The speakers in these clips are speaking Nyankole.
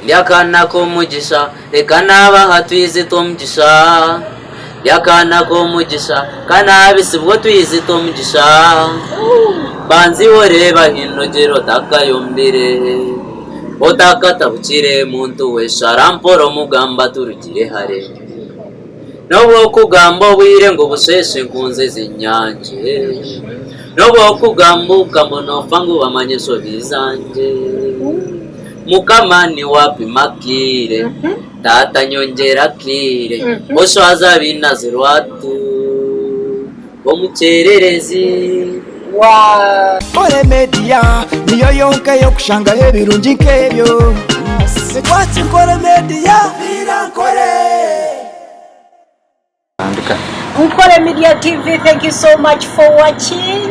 Ndi akaana k'omugisha, reka naabaha twizi tw'omugisha. Ndi akaana k'omugisha, ka naabisibwa otwizi tw'omugisha. Banza iwe oreebe ahi nnogyera otakayombire, Otakatabukire muntu we, shara mpora omugamba turugire hare. N'obu okugamba obwire ngu busheeshe nkunzi ezi nyangye, N'obu okugambuka mbu noofa ngu bamanye enshobi zangye. Mukama niwe apima akaire, Taata nyongyera akaire, Oshwaza abinazi rwatu omu kyererezi. Nkore Media niyo yonka ey'okushangaho ebirungi nk'ebyo. Watch Nkore Media. Nkore. Nkore Media TV, thank you so much for watching.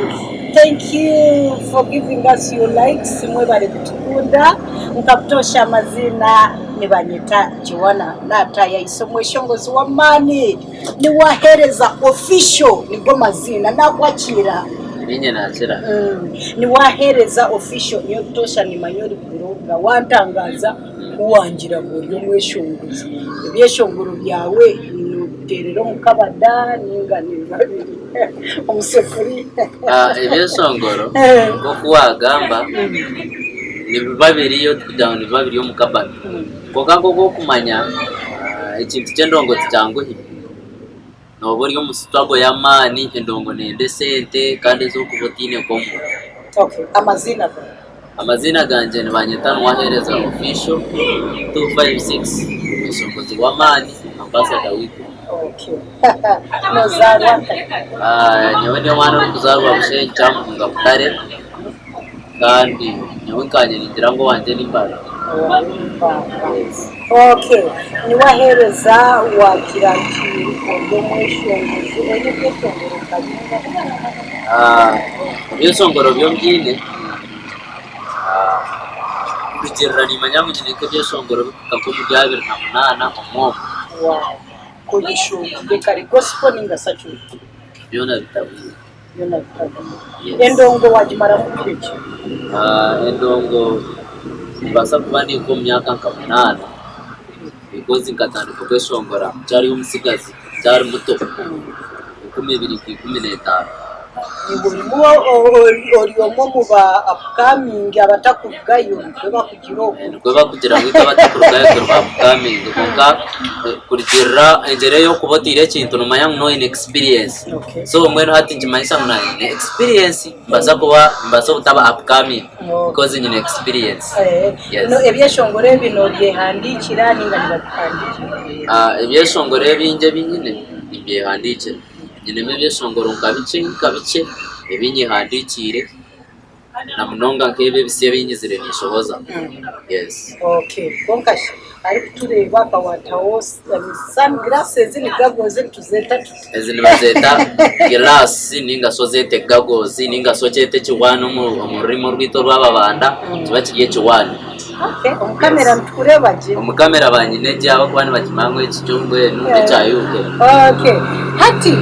Thank you for giving us your likes. Mwebale kutukunda. Nkabutosha amazina nibanyeta Joanna natayayisa omweshongozi w'amaani niwahereza official nigo maziina nakwakira. Ninye nakira. Niwahereza official nyowe butosha nimanya ori blogger wantangaza Ku wangira ngu ori omweshongozi, ebyeshongoro byawe nobiteerera omu kabada ninga nibiba biri omu sefuriya? Ebyeshongoro nk'oku waagamba nibiba biriyo tikugira ngu nibiba biri omu kabada kwonka nk'oku orikumanya ekintu ky'endongo tikyanguhi, nooba ori omu sitarago y'amaani endongo neeyenda esente kandi ezi orikuba otaine nk'omuntu. Amaziina gaawe? Amaziina gangye nibanyeta Nuwahereza Official 256 omweshongozi w'amaani ambasada w'eiguru. Nozaarwa nkahi? Nyowe ndi omwana orikuzaarwa Bushenyi Kyamuhunga Butare kandi nyowe nkanye ningira ngu owangye ni Mbarara. Owaawe ni Mbarara. Okay. Niwaheereza waagira nti ori omweshongozi, oine ebyeshongoro nka bingahi? Ebyeshongoro byo mbyine. Kurugiirira niimanya ngu nyine nk'ebyeshongoro birikuhika nk'omuri 28 omu omwo. Wow! Oyeshongwire kare gospel ninga secular? Byona bitabwire. Byona bitabwire. Yes. Endongo wagimaramu bwire ki? Endongo nimbaasa kuba ndi nk'omu myaka nka munaana because nkatandika kweshongora nkyari omutsigazi, nkyari muto, 2015. Iwe ori omwe omu ba upcoming abatakurugayo nikwo bakugira okwo. Nikwo bakugira ngu itwe abatakurugayo turi ba upcoming kwonka kurugiirira engyera ei orikuba oteire ekintu noomanya ngu noine experience. So mbwenu hati nikimanyisa ngu naanye nyine experience nimbaasa kuba nimbaasa obutaba upcoming because nyine experience. Yes. Ebyeshongoro ebi noobyehandiikira nainga nibabikuhandiikira? Ebyeshongoro ebingi ebi nyine nimbyehandiikira. Nyinemu ebyeshongoro nka bikye nka bikye ebi nyehandiikiire na munonga nk'ebi ebisya ebi nyizire ninshohoza. Yes. Okay. Kwonka shi arikutureeba akawataho sunglasses ni goggles nituzeeta tuta? Ezi nibazeeta giraasi ninga shi ozeete goggles ninga shi okyeete ekiwaani omu rurimi orwaitu orw'Ababanda kiba kiri ekiwaani. Okay. Omu kamera nitukureeba gye. Omu kamera banyine gye ahabw'okuba nibakimanya ngu eki kyo mbwenu n'ekya UK. Okay. Hati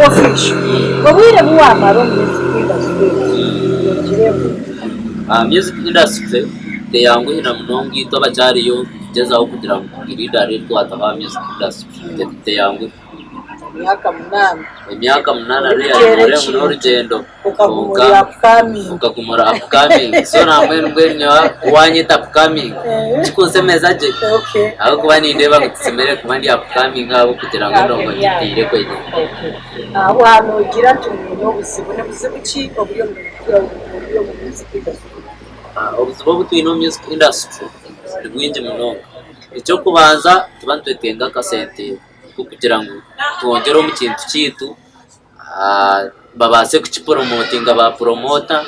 official, obwire obu waamara omu music industry egi nogireeba ota? Music industry teyanguhi na munonga itwe abakyariyo nitugyezaho kugira ngu tugire eidaara eri twataho aha music industry teyanguhi. Emyaka munaana. Emyaka munaana Orikuteera really ekintu. n'orugyendo. Okaguma Kwonka ori upcoming. okaguma ori upcoming. So nambwenu mbwenu nyowe ku wanyeta upcoming Eh. kikunsemeza gye. Okay. Ahabw'okuba nindeeba ngu tisemeriire kuba ndi upcoming ahabw'okugira ngu endongo ngiteire kwenyine. Okay. Ah, waaba noogira nti mwine obuzibu, ni buzibu ki oburi omu oburi omu music industry? Ah, Obuzibu obu twine omu music industry ni bwingi munonga. Eky'okubanza nituba nitwetenga akasente k'okugira ngu twongyere omu kintu kyaitu babaase kukiporomotinga ba puromota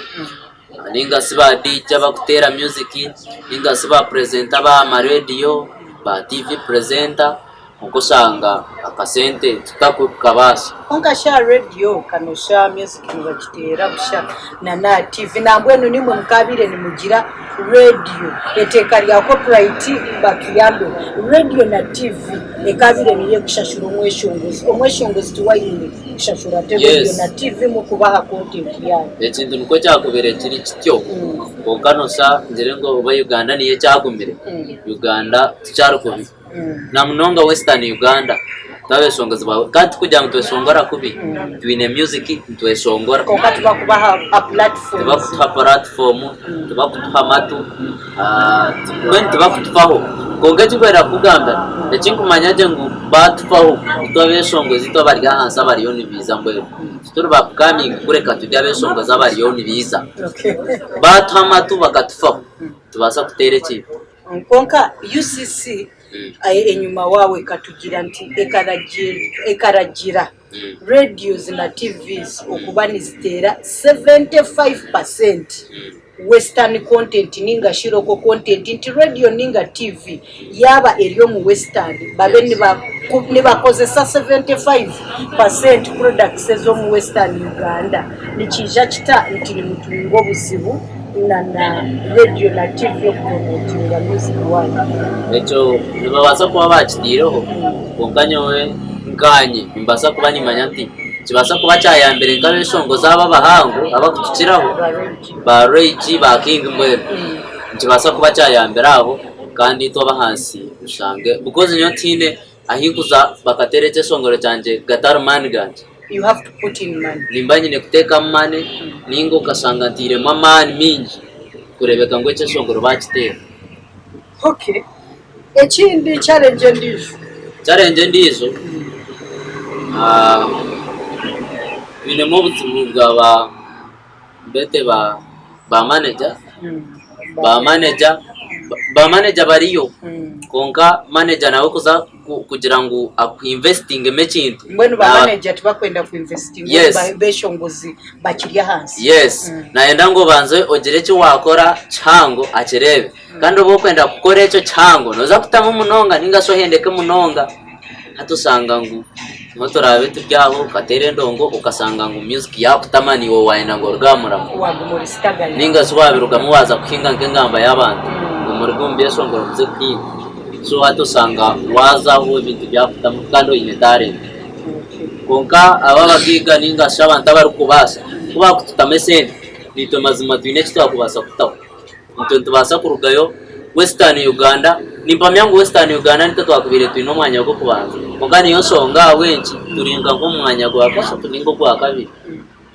ninga shi ba DJ abarikuteera music ninga shi ba purezenta ab'aha marediyo, ba tiivi purezenta kwonka oshanga akasente tutakukabaasa. Kwonka shi aha rediyo kanosha music nibagiteera busha na n'aha tiivi nambwenu naimwe mukaabaire nimugira Rediyo, eteeka rya copyright batuyambeho. Rediyo na TV ekaabaire niyo erikushashura omweshongozi. Omweshongozi tiwe aine kushashura ate rediyo Yes. na TV mukubaha content yaanyu. Ekintu nikwo kyakubaire kiri kityo. Kwonka noshusha ngire ngu oba Uganda niyo ekyagumire, Uganda tukyari kubi. Na munonga Western Uganda twabeshongozi ba kandi tikugira ngu nitweshongora kubi, twine music nitweshongora. Kwonka tibakubaha a platform. Tibakutuha platform, tibakutuha amatu, mbwenu tibakutufaho. Kwonka eki nkwenda kukugambira, eki nkumanya gye ngu baatufaho itwe abeshongozi itwe abari ahansi abariyo nibaija mbwenu. Tituri ba upcoming kureka turi abeshongozi abariyo nibaija. Baatuha amatu bakatufaho, nitubaasa kuteera ekintu. Kwonka UCC enyima waawe ekatugira nti ekaragira radios na TVs okuba niziteera 75% western content ninga shi local content nti radio ninga TV yaaba eri omu western babe nibakozesa 75% products ez'omu western Uganda. Nikiija kita nti nimutunga obuzibu na na radio na TV okupromotinga music wanyu? Ekyo nibabaasa kuba baakitaireho kwonka nyowe nkaanye nimbaasa kuba nimmanya nti nikibaasa kuba kyayambire nk'abeshongozi aba abahango abakutukiraho ba Ray G ba King mbwenu nikibaasa kuba kyayambire abo kandi itwe ab'ahansi oshange because nyowe tihaine ahi nkuza bakateera ekyeshongoro kyangye gatari maani gangye. You have to put in money. Nimba nyine kuteekamu money ninga okashanga ntairemu amaani maingi kureebeka ngu ekyeshongoro baakiteera. Okay. Ekindi challenge endiijo? Challenge endiijo, twinemu obuzibu bwa ba Beete ba manager, ba manager, ba manager bariyo kwonka manager nawe kuza kugira ngu aku investingemu ekintu. Mbwenu ba manager tibakwenda ku investinga omu beshongozi bakiri ahansi. Yes, nayenda ngu obanze ogire eki wakora kihango akireebe kandi obu orikwenda kukora ekyo kihango noza kutamu munonga ninga shi ohendeke munonga. Hati oshanga ngu nobu turaabe turi aho okateera endongo okashanga ngu music yaakutama naiwe waayenda ngu oruge aha muramwa. Waaguma ori stagger. Nainga shi waabirugamu waaza kuhinga nk'engamba y'abantu ngu muruge omu byeshongoro muze kuhinga. So hati oshanga waaza aho ebintu byakutama kandi oine talent. Kwonka abo abagaiga nainga shi abantu abarikubaasa ku baakututamu esente, naitwe mazima twine eki twakubaasa kutaho. Itwe nitubaasa kurugayo Western Uganda, nimpamya ngu Western Uganda nitwe twakubaire twine omwanya gw'okubanza kwonka niyo nshonga ahabw'enki turi nka nk'omu mwanya gwa kashatu ninga ogwa kabiri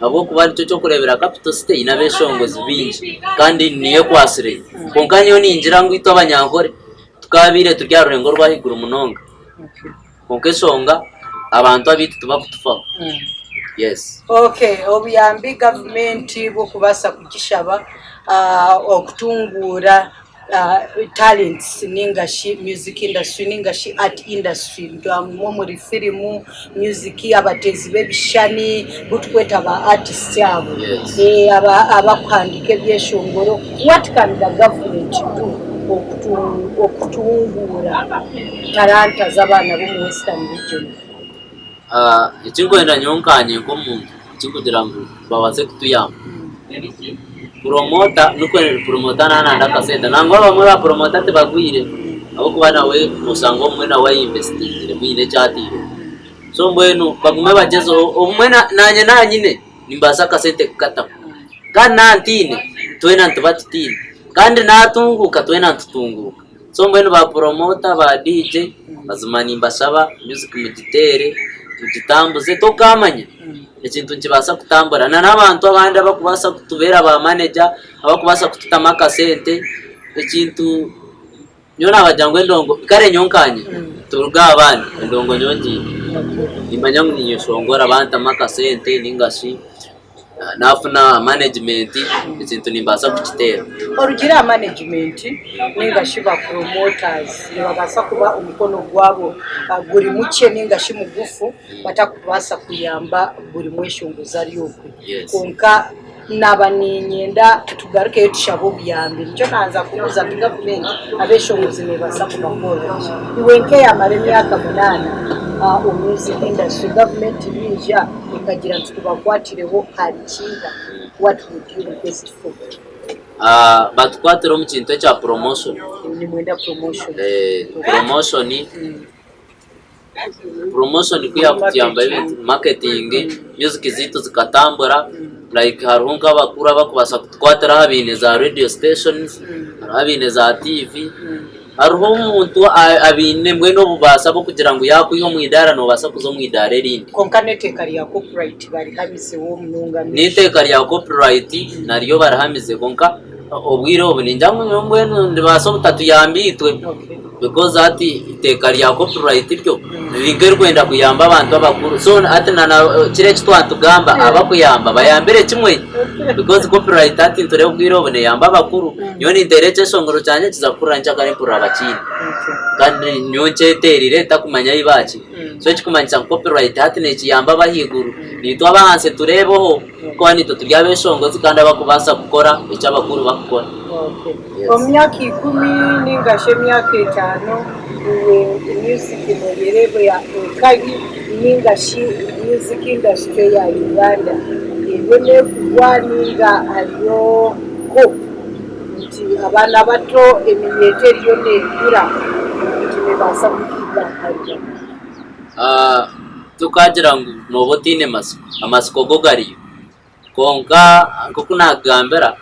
ahabw'okuba nikyo ky'okureebera Capital City eine abeshongozi baingi kandi niyo ekwatsire kwonka nyowe ningira ngu itwe Abanyankore tukabaire turi aha rurengo orw'ahaiguru munonga. Kwonka enshonga abantu abaitu tibakutufaho. Yes. Okay, obuyambi gavumenti bw'okubaasa kugishaba okutunguura talents ninga shi music industry ninga shi art industry nitwamumu omuri firimu, music, abateezi b'ebishushani abu turikweta ba artist abo, abakuhandiika ebyeshongoro, what can the government do okutunguura Talanta z'abaana b'omu Western Region. Eki nkwenda nyowe nkanye nk'omuntu ekirikugira ngu babaase kutuyamba, puromota puromota naaba nayenda akasente nangwa abamwe ba puromota tibagwire ahabw'okuba nawe noshanga obumwe nawe ayinvesitingiremu haine eki atairemu so mbwenu bagume bagyezeho obumwe nanye nanyine nimbaasa akasente kukataho kandi naaba ntaine twena nituba tutaine kandi natunguuka twena nitutunguuka. So mbwenu ba promoter ba DJ mazima nimbashaba music mugiteere mugitambuze tokamanya ekintu nikibaasa kutambura na n'abantu abandi abakubaasa kutubeera ba manager abakubaasa kututamu akasente ekintu nyowe nabagira ngu endongo kare nyowe nkanye turuge aha bandi endongo nyowe ngiine nimanya ngu ninyeshongora bantamu akasente ninga shi Naafuna manegimenti ekintu nimbaasa kukiteera. Orugire aha manegimenti nainga shi ba puromootazi nibabaasa kuba omukono gwabo guri mukye nainga shi mugufu batakubaasa kuyamba buri mweshongozi ari okwe. Kwonka naaba niinyenda tugarukeyo tushabe obuyambi. Nikyo naaza kubuuza nti gavumenti abeshongozi neebaasa kubakorera ki? Iwe nk'eyamara emyaka munaana omu music industry, gavumenti yaija ekagira nti tubakwatireho ahari kiiha, what would you request for? Batukwatire omu kintu ekya promotion. Nimwenda promotion. Promotion. Promotion ku yakutuyamba ebintu marketing, music zaitu zikatambura like hariho nk'abakuru abakubaasa kutukwatira aha baine za radio stations, hariho abaine za TV, hariho omuntu abaine mbwenu obubaasa bw'okugira ngu yaakwiha omu idaara noobaasa kuza omu idaara erindi. Kwonka n'eiteeka rya copyright barihamizeho munonga. N'eiteeka rya copyright naryo barihamize kwonka obwire obu ningira ngu nyowe mbwenu nibabaasa obutatuyamba itwe because hati eiteeka rya copyright ryo riri nk'eririkwenda kuyamba abantu abakuru so hati na kiri eki twatugamba abakuyamba bayambire kimwe because copyright hati nitureeba obwire obu neyamba abakuru nyowe ninteera ekyeshongoro kyangye nikiza kuhurira nkyakare mpurira bakiine kandi nyowe nkyeteerire ntakumanya ahi baaki so ekikumanyisa ngu copyright hati nekiyamba abahaiguru naitwe abahansi tureebeho. Ahabw'okuba naitwe turi abeshongozi kandi abarikubaasa kukora eki abakuru barikukora. Omu myaka ikumi ninga shi emyaka etaano, iwe music noyereeba nkahi ninga shi music industry ya Uganda eriyo nekugwa ninga hariyo hope nti abaana bato eminyeeto eriyo nekura nti nebaasa kuhiga hariya? Tokaagira ngu nooba otaine matsiko, amatsiko go gariyo. Kwonka nk'oku naakugambira,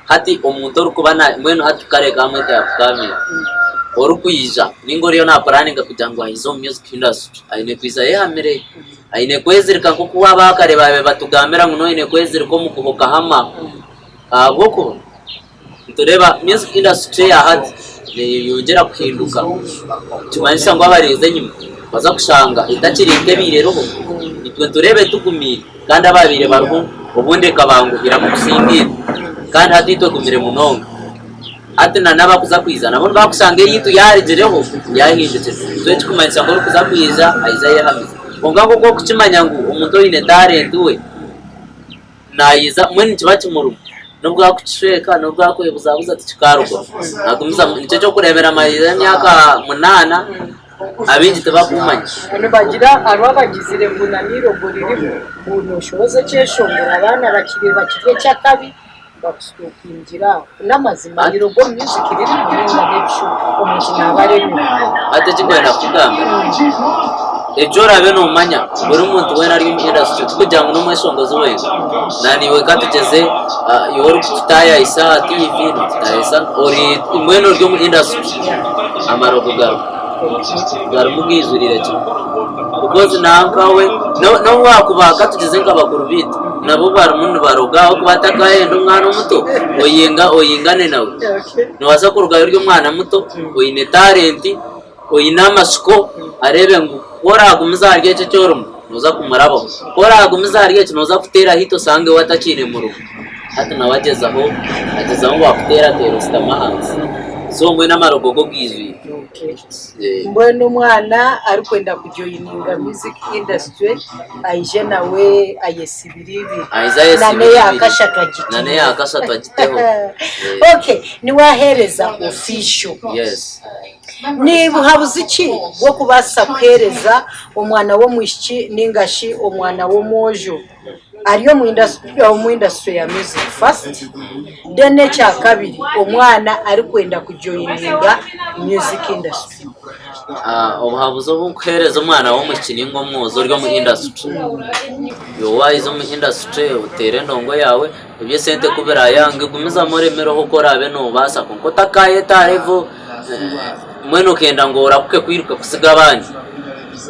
hati omuntu orikuba na mbwenu hati kare ka mwete upcoming, orikwija nainga oriyo naapuraaninga kugira ngu aije omu music industry, aine kwija ayehamire, aine kwezirika nk'oku abaakare baabaire batugambira ngu noine kwezirika omu kuha okahama, ahabw'okuba Nitureeba music industry eya hati neyeyongyera kuhinduka nikimanyisa ngu abarinzi enyima nibaza kushanga etakiri nk'ebaire eriho itwe nitureeba etugumiire kandi ababaire bariho obundi ekabanguhiramu kusinga itwe kandi hati itwe egumire munonga hati na n'abakuza kwija nabo nibakushanga eyaitu yarugireho yahindukire so ekikumanyisa ngu orikuza kwija aije ayehamize kwonka nk'oku orikukimanya ngu omuntu oine talent we Nayiza mbwenu nikiba kimurimu nobu akukishweka nobu akwebuzabuza tikikarugaho nagumizamu nikyo ekyokureebera amariire emyaka munaana abaingi tibakumanya. Nibagira hariho abagizire ngu na n'irogo ririmu ngu noshohoza ekyeshongoro abaana bakireeba kiri eky'akabi bakusitokingira aho. N'amazima irogo omu music ririmu ninga n'ebishuba omuntu naaba aremire. Hati eki ndikwenda kukugambira, eki oraabe noomanya buri muntu weena ari omu industry tikugira ngu n'omweshongozi wenka, naiwe ka tugyeze iwe orikututaayayisa aha TV, nootutaayayisa ori mbwenu ori omu industry amarogo garimu, garimu gaijuriire kimwe because nankawe n'obu waakuba ka tugyeze nka bakuru baitu nabo barimu nibaroga ahabw'okuba atakaayenda omwana omuto oyenga oyingane nawe. Noobaasa kurugayo ori omwana muto oine talenti, oine amatsiko areebe ngu ku oraagumize ahari eki eki orimu nooza kumurabaho, ku oraagumize ahari eki nooza kuteera hit oshange we atakiine murimo. Hati nawe agyezaho agyezaho ngu akuteerateere oshutame ahansi. So mbwenu amarogo go gaijwire. Mbwenu omwana arikwenda kujoyininga music industry aije nawe ayesibire ibiri Aije ayesibire na n'eya ibiri. kashatu agiteho. Na n'eya kashatu agiteho. Okay, niwe aheereza official. Yes. Ni buhabuzi ki bw'okubaasa kuheereza omwana w'omwishiki ninga shi omwana w'omwojo ari omu industry ya music first then ekyakabiri omwana arikwenda kujoyininga music industry? Obuhabuzi obu nkuheereza omwana w'omwishiki ninga omwojo ori omu industry, iwe waahiza omu industry oteere endongo yaawe, eby'esente ku birayanga gumizamu oremereho oku oraabe noobaasa kwonka otakaayeta aha level mbwenu okenda ngu orahuke kwiruka kutsiga abandi.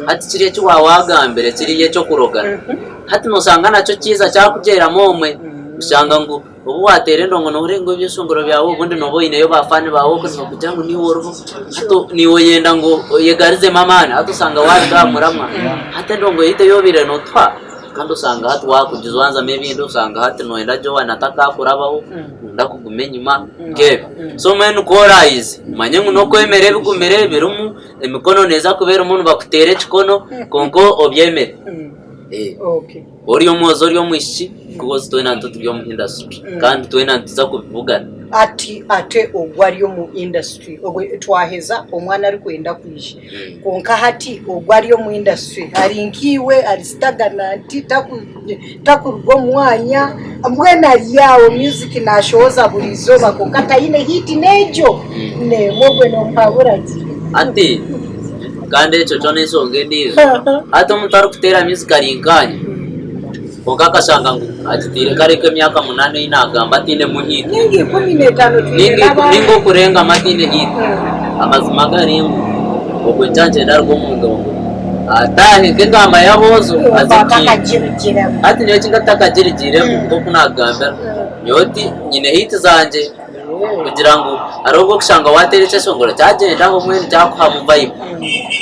Hati kiriya eki waawagambire kiriya eky'okurogana, hati nooshanga nakyo kiiza kyakugyeramu omwe, oshanga ngu obu waateera endongo noohurira ngu ebyeshongoro byawe obundi nooba oineyo baafaani baawe okwo nibakugira ngu niiwe oriho, hati naiwe oyenda ngu oyegarizemu amaani hati osanga waaruga aha muramwa, hati endongo yaitu ei obaire nootuha kandi osanga hati waakugijwanzamu ebindi osanga hati nooyenda Joan atakakurabaho, nooyenda kuguma enyima nk'ebyo. So mbwenu ku oraayize omanye ngu n'okwemera ebigumire birimu. Emikono neeza kuba erimu nibakuteera ekikono kwonka obyemere. Ori omwojo ori omwishiki because twena nitwe turi omu industry kandi twena nituza kubibugana. Ati ate ogwo ari omu industry obwe twaheza omwana arikwenda kwija kwonka hati ogwo ari omu industry ari nkaiwe ari stagnant takuruga omu mwanya mbwenu ari aho music nashohoza buri izooba kwonka tayine hit n'egyo n'emwe obwe nomuhabura ki? Hati Kandi ekyo kyo n'enshonga endiijo. Hati omuntu arikuteera music ari nkaanye, kwonka akashanga ngu agiteire kare nk'emyaka munaana ei naagamba atainemu hit. Ninga 15 twine n'abandi. Ninga okurengamu ataine hit. Amazima gari ngu ogwo nkyangyenda aruge omu ndongo ataahe nk'engamba y'aboojo aze kuhiiga. Hati nyowe eki ntakagirigiiremu nk'oku naakugambira, nyowe ti nyine hit zangye. Kugira ngu hariho obu orikushanga waateera ekyeshongoro kyagyendaho mbwenu kyakuhamu vibe.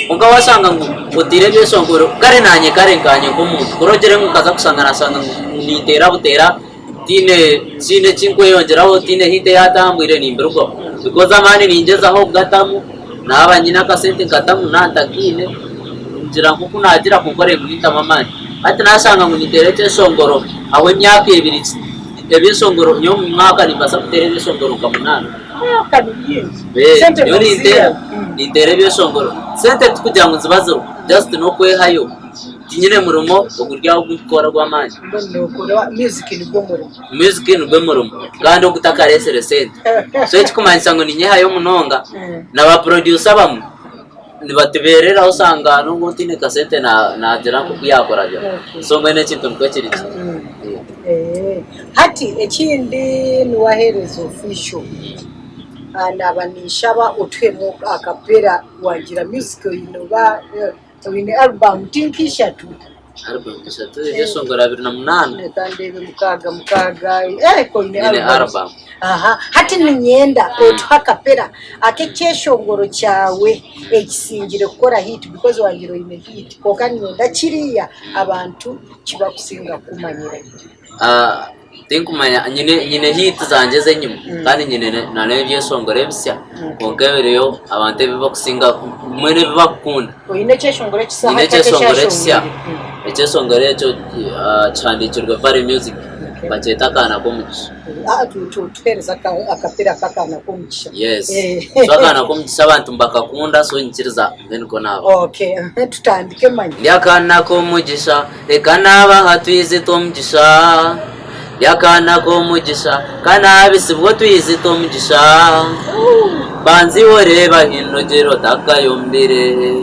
Kwonka waashanga ngu oteire ebyeshongoro, kare naanye kare nkanye nk'omuntu kuri ogire ngu nkaza kushanga naashanga ngu ninteera buteera tihaine tihaine eki nkweyongyeraho tihaine hit eyaatambwire nimbirugaho because amaani ningyezaho kugatamu naaba nyine akasente nkatamu naaba ntakaine ngira nk'oku naagira kwonka oreeba ngu nintamu amaani. Hati naashanga ngu ninteera ekyeshongoro ahabw'emyaka ebiri. Ebyeshongoro, nyowe omu mwaka nimbaasa kuteera ebyeshongoro nka munaana. Ka ni bingi. Sente Nyowe noziiha? ninteera ebyeshongoro. Sente tikugira ngu nzibazirwe, just n'okwehayo. Tinyine murimo oguri aho ogu ndikukora ogw'amaani. Mbwenu nookora music nigwo murimo. Music nigwo murimo kandi ogutakareetsire sente. So ekikumanyisa ngu ninyehayo munonga, na ba producer abamwe nibatubeereraho osanga n'obu otaine kasente naagira nk'oku yaakora byo. So mbwenu ekintu nikwo kiri kityo. Hati ekindi niwaheereza official naaba ninshaba otuhemu akapera wagira music oine oba oine album ti nka ishatu? Album ishatu ebyeshongoro 28. Reka ndeebe mukaaga mukaaga eh oine Nyine albums. album. Aha hati niinyenda otuhe akapera ak'ekyeshongoro kyawe ekisingire kukora hit because wagira oine hit kwonka niinyenda kiriya abantu kibakusinga kukumanyira. Tinkumanya nyine nyine hit zangye ez'enyima kandi nyine na n'ebyeshongoro ebisya kwonka ebiriyo abantu ebi bakusinga mbwenu ebi bakukunda. Oine ekyeshongoro ekisya Nyine hati ekyeshongoro ekisya, ekyashongwire? ekyeshongoro ekyo kihandiikirwe Valley Music bakyeta Akaana k'omugisha. Tuheereze akapira k'akaana k'omugisha. Yes, so akaana k'omugisha abantu nibakakunda so nyikiriza mbe nikwo naaba. Okay, tutandike manya. Ndi akaana k'omugisha reka naabaha twizi tw'omugisha Ndi akaana k'omugisha ka naabisibwa otwizi tw'omugisha Banza iwe oreebe ahi nnogyera otakayombire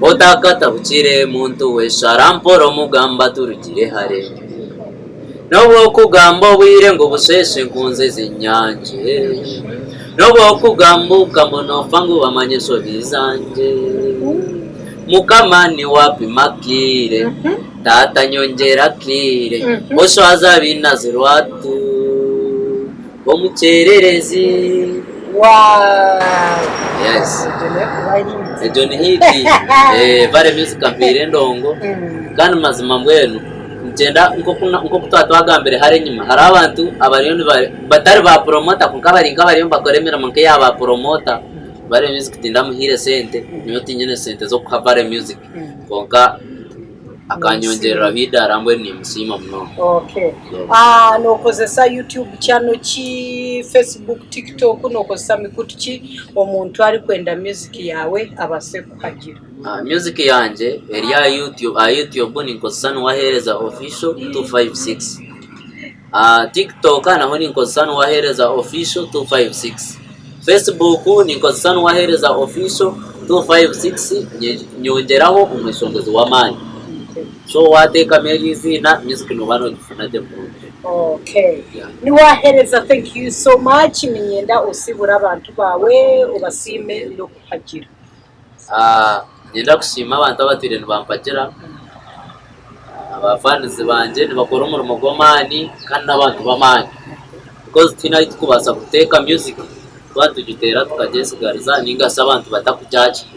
Otakatabukire muntu we shara mpora omugamba turugire hare N'obu okugamba obwire ngu busheeshe nkunze ezi nyangye N'obu okugambuka mbu noofa ngu bamanye enshobi zangye Mukama niwe apima akaire Taata nyongyera akaire Oshwaza abainazi rwatu Omukyererezi. Yes. Egyo ni hit. Vale Music ampaire endongo kandi mazima mbwenu nikyenda nk'oku twaba twagambire hare enyima hariho abantu abariyo batari ba puromota kwonka bari nk'abariyo nibakora emirimo nk'eya ba puromota. Vale Music tindamuhaire sente nyowe tinyine sente z'okuha Vale Music kwonka Akanyongyereraho eidaara mbwenu nimusiima munonga. Okay. Nokozesa YouTube channel ki, Facebook, TikTok, nokozesa mikutu ki omuntu arikwenda music yaawe abaase kukuhagira? Music yangye eri aha YouTube, aha YouTube ninkozesa Niwaheereza Official 256. Aha TikTok naho ninkozesa Niwaheereza Official 256. Facebook ninkozesa Niwaheereza Official 256 nyongyeraho omweshongozi w'amaani. So wateekamu eryo eiziina music nooba nogifuna gye munonga. Okay. Niwaheereza thank you so much niinyenda osiibure abantu baawe obasiime n'okukuhagira. Niinyenda kusiima abantu abatwire nibampagira, abafanizi bangye nibakora omurimo gw'amaani kandi n'abantu b'amaani because tihaine ahu turikubaasa kuteeka music twaba nitugiteera tukagyesigariza ninga shi abantu batakugyakiira.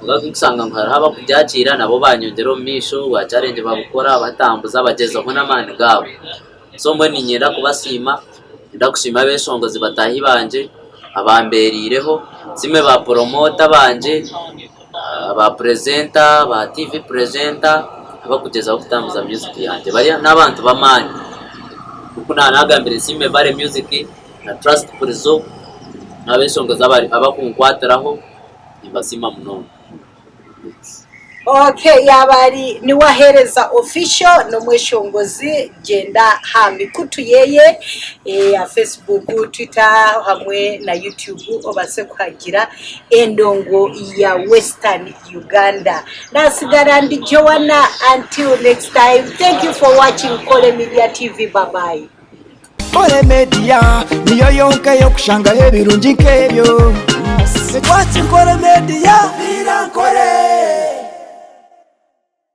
Kwonka ku orikushanga ngu hariho abakugyakiira nabo banyongyera omu maisho, ba challenge babukora batambuza bagyezaho n'amaani gaabo. So mbwenu niinyenda kubasiima, niinyenda kusiima abeshongozi bataahi bangye abambereireho, nsiime ba puromota bangye, ba purezenta, ba tiivi purezenta abakugyezaho kutambuza music yangye bariya n'abantu b'amaani. Nk'oku naanagambire nsiime Valley Music na Trust Prison n'abeshongozi abakunkwatiraho nimbasiima munonga. Okay, yaaba ari Niwahereza Official n'omweshongozi gyenda aha mikutu yeye eya Facebook, Twitter hamwe na YouTube obase kuhagira endongo ya Western Uganda. Nasigara ndi Joanna until next time thank you for watching Kole Media TV bye bye. Kore Media niyo yonka ey'okushangaho ebirungi nk'ebyo. Watch Nkore Media.